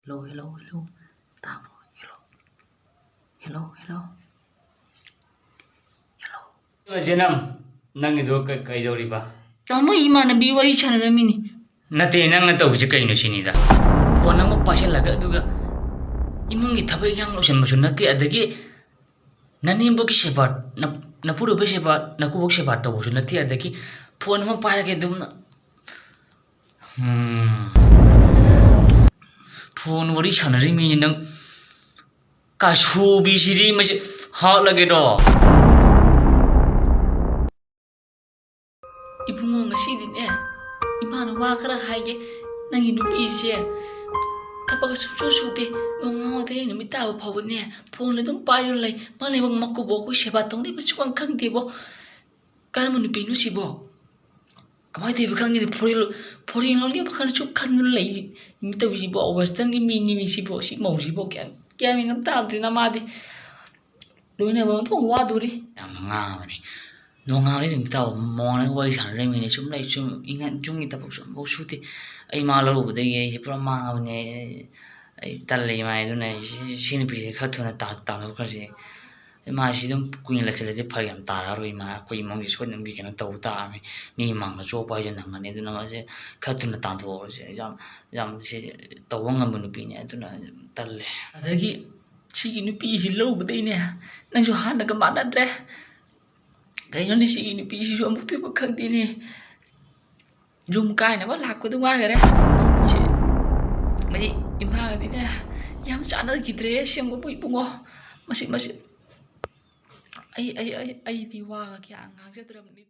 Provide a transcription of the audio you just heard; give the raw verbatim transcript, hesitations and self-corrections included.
Hello, hello, hello. ꯇꯥꯕ꯭ꯔꯣ? Hello. Hello, hello. Hello. ꯖꯦꯅꯝ, ꯅꯪꯒꯤꯗꯣ ꯀ-, ꯀꯩꯗꯧꯔꯤꯕ? ꯇꯥꯃꯣ, ꯏꯃꯥꯟꯅꯕꯤ ꯋꯥꯔꯤ ꯁꯥꯟꯅꯔꯝꯃꯤꯅꯤ꯫ ꯅꯠꯇꯦ, ꯅꯪꯅ ꯇꯧꯕꯁꯦ ꯀꯩꯅꯣ ꯁꯤꯅꯤꯗ꯫ ꯐꯣꯟ ꯑꯃ ꯄꯥꯏꯁꯜꯂꯒ, ꯑꯗꯨꯒ ꯏꯃꯨꯡꯒꯤ ꯊꯕꯛ ꯏꯪꯈꯥꯡ ꯂꯣꯏꯁꯤꯟꯕꯁꯨ ꯅꯠꯇꯦ, ꯑꯗꯒꯤ ꯅꯅꯦꯝꯕꯣꯛꯀꯤ ꯁꯦꯕꯥ, ꯅ-, ꯅꯄꯨꯔꯣꯏꯕꯒꯤ ꯁꯦꯕꯥ, ꯅꯀꯨꯕꯣꯛ ꯁꯦꯕꯥ ꯇꯧꯕꯁꯨ ꯅꯠꯇꯦ, ꯑꯗꯒꯤ ꯐꯣꯟ ꯑꯃ ꯄꯥꯏꯔꯒ ꯑꯗꯨꯝ, ꯎꯝ, ꯐꯣꯟ ꯋꯥꯔꯤ ꯁꯥꯟꯅꯔꯤꯃꯤꯅꯦ ꯅꯪ꯫ ꯀꯥꯁꯨꯕꯤꯁꯤꯗꯤ ꯃꯁꯤ ꯍꯥꯠꯂꯒꯦꯗꯣ꯫ ꯏꯕꯨꯡꯉꯣ, ꯉꯁꯤꯗꯤꯅꯦ, ꯏꯃꯥꯅ ꯋꯥ ꯈꯔ ꯍꯥꯏꯒꯦ꯫ ꯅꯪꯒꯤ ꯅꯨꯄꯤꯁꯦ ꯊꯕꯛ ꯁꯨꯡꯁꯨ ꯁꯨꯗꯦ, ꯅꯣꯡꯉꯥꯟꯕꯗꯒꯤ ꯅꯨꯃꯤꯠ ꯇꯥꯕ ꯐꯥꯎꯕꯅꯦ ꯐꯣꯟꯗ ꯑꯗꯨꯝ ꯄꯥꯏꯗꯨꯅ ꯂꯩ꯫ ꯃꯥꯅꯦ, ꯃꯀꯨꯕꯣꯛ ꯑꯩꯈꯣꯏ ꯁꯦꯕꯥ ꯇꯧꯅꯤꯡꯕ ꯁꯨꯡꯈꯪ ꯈꯪꯗꯦꯕꯣ꯫ ꯀꯔꯝꯕ ꯅꯨꯄꯤꯅꯣ ꯁꯤꯕꯣ? ꯀꯃꯥꯏꯅ ꯇꯧꯔꯤꯕ ꯈꯪꯗꯦ, ꯐꯣꯔꯦꯟ ꯂꯣ-, ꯐꯣꯔꯦꯟ ꯂꯣꯟꯒꯤ ꯋꯥꯈꯜ ꯁꯨꯝ ꯈꯟꯗꯨꯅ ꯂꯩꯔꯤ꯫ ꯃꯤ ꯇꯧꯔꯤꯁꯤꯕꯣ, ꯋꯦꯁꯇꯔꯟꯒꯤ ꯃꯤꯅꯤ ꯃꯤ ꯁꯤꯕꯣ, ꯁꯤ ꯃꯧꯁꯤꯕꯣ, ꯒ꯭ꯌꯥꯟ, ꯒ꯭ꯌꯥꯟ ꯃꯦꯟ ꯑꯃ ꯇꯥꯗ꯭ꯔꯦꯅ ꯃꯥꯗꯤ꯫ ꯂꯣꯏꯅꯕ ꯑꯃ ꯊꯣꯛ ꯋꯥꯗꯣꯔꯤ꯫ ꯌꯥꯝꯅ ꯉꯥꯡꯉꯕꯅꯤ꯫ ꯅꯣꯡꯉꯥꯜꯂꯦ ꯅꯨꯃꯤꯠ ꯇꯥꯕ ꯃꯉꯣꯟꯗ ꯋꯥꯔꯤ ꯁꯥꯟꯅꯔꯝꯃꯤꯅꯦ꯫ ꯁꯨꯝ ꯂꯩ, ꯁꯨꯝ ꯏꯪꯈꯠ-, ꯌꯨꯝꯒꯤ ꯊꯕꯛꯁꯨ ꯑꯃꯐꯥꯎ ꯁꯨꯗꯦ꯫ ꯑꯩ ꯃꯥ ꯂꯧꯔꯨꯕꯗꯒꯤ ꯑꯩꯁꯦ ꯄꯨꯔꯥ ꯃꯥꯡꯉꯕꯅꯦ꯫ ꯑꯩ, ꯑꯩ ꯇꯜꯂꯦ ꯏꯃꯥ, ꯑꯗꯨꯅ ꯑꯩ ꯁꯤ, ꯁꯤ ꯅꯨꯄꯤꯁꯦ ꯈꯔ ꯊꯨꯅ ꯇꯥ-, ꯇꯥꯟꯊꯣꯛꯈ꯭ꯔꯁꯦ꯫ ꯃꯥꯁꯤ ꯑꯗꯨꯝ ꯀꯨꯏꯅ ꯂꯩꯁꯤꯜꯂꯗꯤ ꯐꯔꯛ ꯌꯥꯝ ꯇꯥꯔꯛꯑꯔꯣꯏ ꯏꯃꯥ꯫ ꯑꯩꯈꯣꯏ ꯏꯃꯨꯡꯒꯤ ꯁꯣꯏꯗꯅꯒꯤ ꯀꯩꯅꯣ ꯇꯧꯕ ꯇꯥꯔꯅꯤ꯫ ꯃꯤ ꯃꯥꯡꯗ ꯆꯣꯞꯄ ꯍꯥꯏꯁꯦ ꯅꯪꯒꯅꯤ꯫ ꯑꯗꯨꯅ ꯃꯥꯁꯦ ꯈꯔ ꯊꯨꯅ ꯇꯥꯟꯊꯣꯛꯍꯧꯔꯁꯦ꯫ ꯌꯥꯝ, ꯌꯥꯝ ꯁꯤ ꯇꯧꯕ ꯉꯝꯕ ꯅꯨꯄꯤꯅꯦ꯫ ꯑꯗꯨꯅ ꯇꯜꯂꯦ꯫ ꯑꯗꯒꯤ ꯁꯤꯒꯤ ꯅꯨꯄꯤꯁꯤ ꯂꯧꯕꯗꯩꯅꯦ ꯅꯪꯁꯨ ꯍꯥꯟꯅꯒ ꯃꯥꯟꯅꯗ꯭ꯔꯦ꯫ ꯀꯩꯅꯣꯅꯦ, ꯁꯤꯒꯤ ꯅꯨꯄꯤꯁꯤꯁꯨ ꯑꯃꯨꯛ ꯊꯣꯏꯕ ꯈꯪꯗꯦꯅꯦ꯫ ꯌꯨꯝ ꯀꯥꯏꯅꯕ ꯂꯥꯛꯄꯗꯨ ꯉꯥꯏꯈꯔꯦ꯫ ꯃꯁꯤ, ꯃꯁꯤ ꯏꯝꯐꯥꯜꯗꯤꯅꯦ ꯌꯥꯝ ꯆꯥꯟꯅꯈꯤꯗ꯭ꯔꯦ ꯑꯁꯦꯡꯕꯕꯨ ꯏꯕꯨꯡꯉꯣ꯫ ꯃꯁꯤ, ꯃꯁꯤ, ꯑꯩ, ꯑꯩ, ꯑꯩ, ꯑꯩꯗꯤ ꯋꯥꯒ ꯀꯌꯥ ꯉꯥꯡꯖꯗ꯭ꯔꯕꯅꯤ꯫